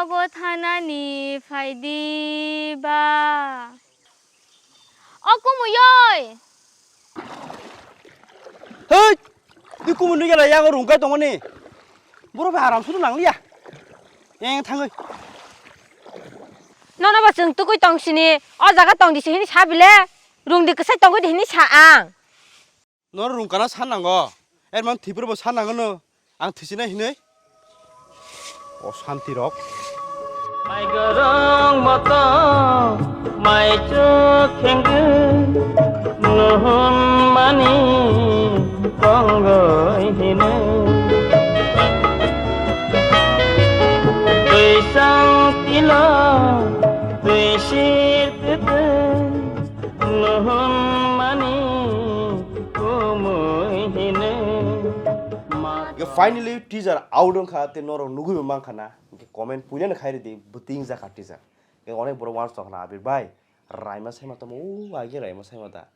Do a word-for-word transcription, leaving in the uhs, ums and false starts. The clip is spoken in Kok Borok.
Bo thanani phaidi ba. O kumui oi. Hei! Ni kumui nugya la yago rungkai tongmani. Boro bai aram sudu nangliya. Eng thangoi. Nono bo chwng tukui tong sini. O jaga tong disi hini sa bile. Rung di kwsai tongoi di hini sa ang. Noro rungkana san nango. Erman thwipro bo san nango no. Ang thwisinai hinwi. O santi rok. Mai gorong moto, mai chuk khengkhe, nuhun mani tongoi hinwi. Twi sang tilo, twi sir tete, nuhun mani kumui hinwi. Finally teaser out wngkha, tei norok nugui bo mankha na, hwnkhe comment puinano khai ridi, bwtwi wngjakha teaser. Hwnkhe onek borok uansuk tongkha na, Abir bai, raima saima tamo, o aigwi raima saima da.